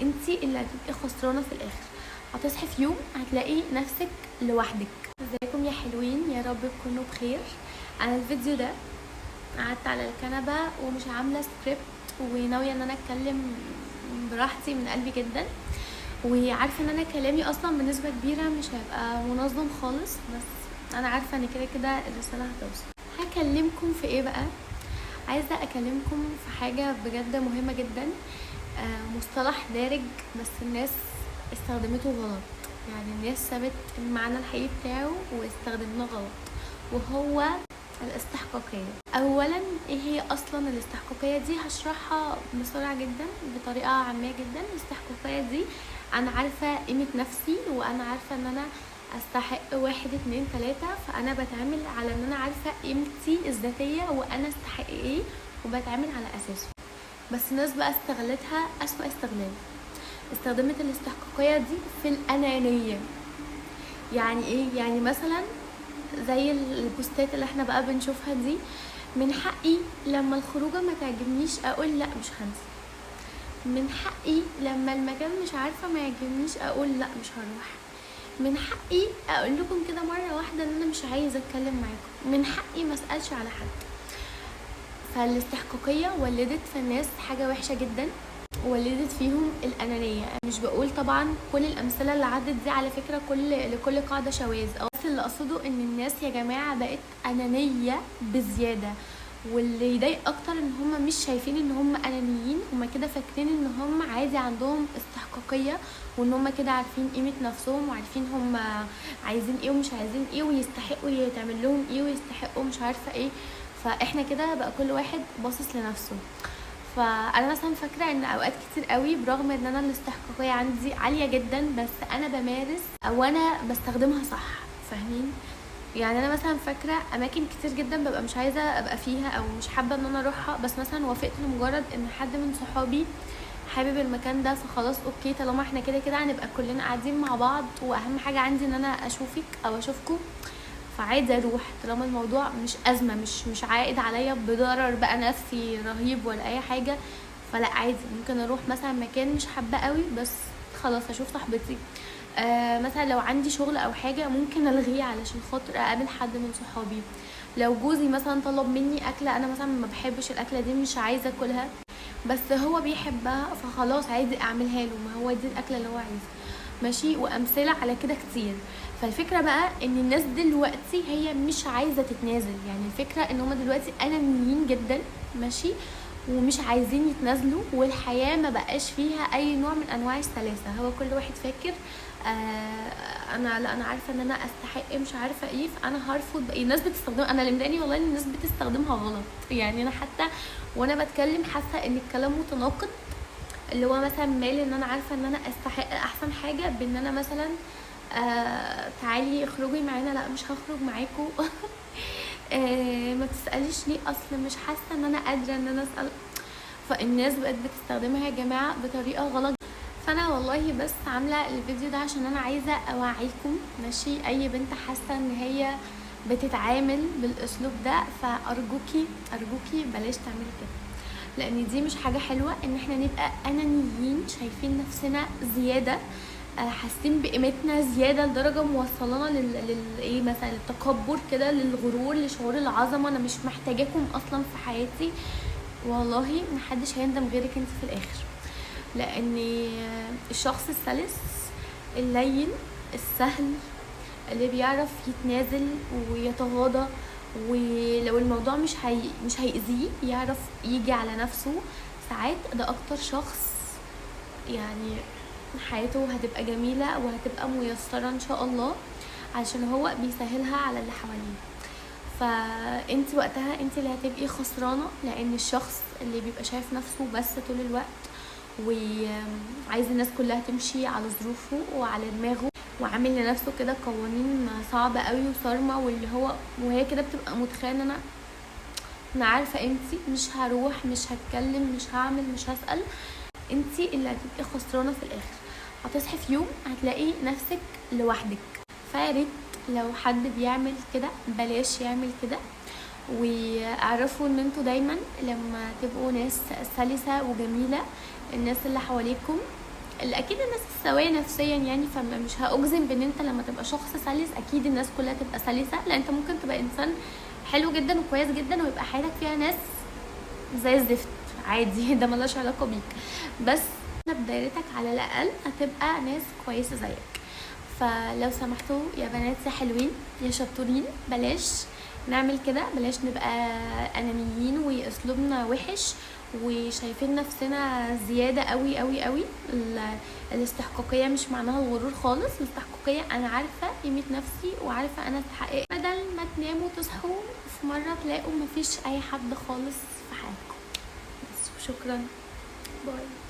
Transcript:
انتي اللي هتبقي خسرانة في الاخر. هتصحي في يوم هتلاقي نفسك لوحدك. ازيكم يا حلوين؟ يا رب تكونوا بخير. انا الفيديو ده قعدت على الكنبة ومش عامله سكريبت، وناويه ان انا اتكلم براحتي من قلبي جدا، وعارفه ان انا كلامي اصلا بنسبة كبيرة مش هيبقى منظم خالص، بس انا عارفه ان كده كده الرسالة هتوصل. هكلمكم في ايه بقى؟ عايزه اكلمكم في حاجة بجد مهمة جدا، مصطلح دارج بس الناس استخدمته غلط. يعني الناس سابت المعنى الحقيقي بتاعه واستخدمناه غلط، وهو الاستحقاقية. اولا ايه هي اصلا الاستحقاقية دي؟ هشرحها بسرعة جدا بطريقة عامية جدا. الاستحقاقية دي انا عارفة قيمة نفسي، وانا عارفة ان انا استحق 1 2 3، فانا بتعامل على ان انا عارفة قيمتي الذاتية وانا استحق ايه، وبتعامل على اساسه. بس الناس بقى استغلتها اسوأ استغلال، استخدمت الاستحقاقية دي في الأنانية. يعني ايه؟ يعني مثلا زي البوستات اللي احنا بقى بنشوفها دي، من حقي لما الخروجة ما تعجبنيش اقول لا مش هنزل، من حقي لما المكان مش عارفة ما يعجبنيش اقول لا مش هروح، من حقي اقول لكم كده مرة واحدة ان انا مش عايزة اتكلم معاكم، من حقي ما اسألش على حد. فالاستحقاقية ولدت في الناس حاجة وحشة جدا، ولدت فيهم الأنانية. مش بقول طبعا كل الأمثلة اللي عدت دي على فكرة لكل قاعدة شواذ، بس اللي أقصده إن الناس يا جماعة بقت أنانية بزيادة. واللي يضايق أكتر إن هم مش شايفين إن هم أنانيين، هم كده فاكرين إن هم عادي عندهم استحقاقية، وإن هم كده عارفين قيمة نفسهم وعارفين هم عايزين إيه ومش عايزين إيه، ويستحقوا يتعمل لهم إيه ويستحقوا مش عارفة إيه. فإحنا كده بقى كل واحد باصص لنفسه. فانا مثلا فاكره ان اوقات كتير قوي برغم ان انا الاستحقاقيه عندي عالية جدا، بس انا بمارس او انا بستخدمها صح، فاهمين؟ يعني انا مثلا فاكره اماكن كتير جدا ببقى مش عايزه ابقى فيها او مش حابة ان انا اروحها، بس مثلا وافقت لمجرد ان حد من صحابي حابب المكان ده، فخلاص okay طالما احنا كده كده هنبقى كلنا قاعدين مع بعض، واهم حاجة عندي ان انا اشوفك او اشوفكم، فعادي اروح طالما الموضوع مش ازمة، مش عائد عليا بضرر بقى نفسي رهيب ولا اي حاجة، فلا عادي ممكن اروح مثلا مكان مش حابة قوي بس خلاص اشوف صاحبتي. مثلا لو عندي شغل او حاجة ممكن الغيه علشان خاطر اقابل حد من صحابي. لو جوزي مثلا طلب مني اكله انا مثلا ما بحبش الاكلة دي مش عايزه اكلها بس هو بيحبها، فخلاص عادي اعملها له، ما هو دي الاكلة اللي هو عايزها، ماشي. وامثلة على كده كتير. فالفكرة بقى ان الناس دلوقتي هي مش عايزه تتنازل، يعني الفكرة ان هما دلوقتي انانيين جدا، ماشي، ومش عايزين يتنازلوا، والحياة ما بقاش فيها اي نوع من انواع السلاسة. هو كل واحد فاكر انا لا انا عارفه ان انا استحق مش عارفه ايه، فانا هرفض بقى. الناس بتستخدم، انا اللي مضايقني والله ان الناس بتستخدمها غلط. يعني انا حتى وانا بتكلم حاسه ان الكلام متناقض، اللي هو مثلا مال ان انا عارفه ان انا استحق احسن حاجة بان انا مثلا تعالي اخرجي معانا، لا مش هخرج معاكو. ما تساليش ليه، اصل مش حاسه ان انا قادرة ان انا اسال. فالناس بقت بتستخدمها يا جماعة بطريقة غلط. فانا والله بس عامله الفيديو ده عشان انا عايزه اوعيكم، ماشي. اي بنت حاسه ان هي بتتعامل بالاسلوب ده، فارجوكي ارجوكي بلاش تعملي كده، لان دي مش حاجة حلوة ان احنا نبقى انانيين شايفين نفسنا زيادة، حاسين بقيمتنا زيادة لدرجة موصلانا ايه مثلا للتكبر كده، للغرور، لشعور العظمة، انا مش محتاجاكم اصلا في حياتي. والله محدش هيندم غيرك انت في الاخر، لان الشخص السلس اللين السهل اللي بيعرف يتنازل ويتغاضى، ولو الموضوع مش هيأذيه يعرف يجي على نفسه ساعات، ده اكتر شخص حياته هتبقى جميلة وهتبقى ميسرة ان شاء الله، عشان هو بيسهلها على اللي حواليه. فانت وقتها انت اللي هتبقي خسرانة، لان الشخص اللي بيبقى شايف نفسه بس طول الوقت وعايز الناس كلها تمشي على ظروفه وعلى دماغه، وعامل لنفسه كده قوانين صعبة قوي وصارمة، وهي كده بتبقى متخيلة ان انا عارفة قيمتي، مش هروح، مش هتكلم، مش هعمل، مش هسأل. انتي اللي هتبقي خسرانة في الاخر. هتصحي في يوم هتلاقي نفسك لوحدك. فياريت لو حد بيعمل كده بلاش يعمل كده، واعرفوا ان انتوا دايما لما تبقوا ناس سلسة وجميلة الناس اللي حواليكم اللي اكيد الناس السوية نفسيا يعني. فمش هاجزم بان انت لما تبقى شخص سلس اكيد الناس كلها تبقى سلسه، لا، انت ممكن تبقى انسان حلو جدا وكويس جدا ويبقى حياتك فيها ناس زي الزفت عادي، ده ملهاش علاقة بيك، بس بدايرتك على الاقل هتبقى ناس كويسة زيك. فلو سمحتوا يا بنات يا حلوين يا شطورين، بلاش نعمل كده، بلاش نبقى انانيين واسلوبنا وحش وشايفين نفسنا زيادة قوي قوي قوي. الاستحقاقيه مش معناها الغرور خالص، الاستحقاقيه انا عارفه قيمة نفسي وعارفه انا استحق ايه. بدل ما تناموا تصحوا في مرة تلاقوا مفيش اي حد خالص في حياتكم. بس، وشكرا، bye.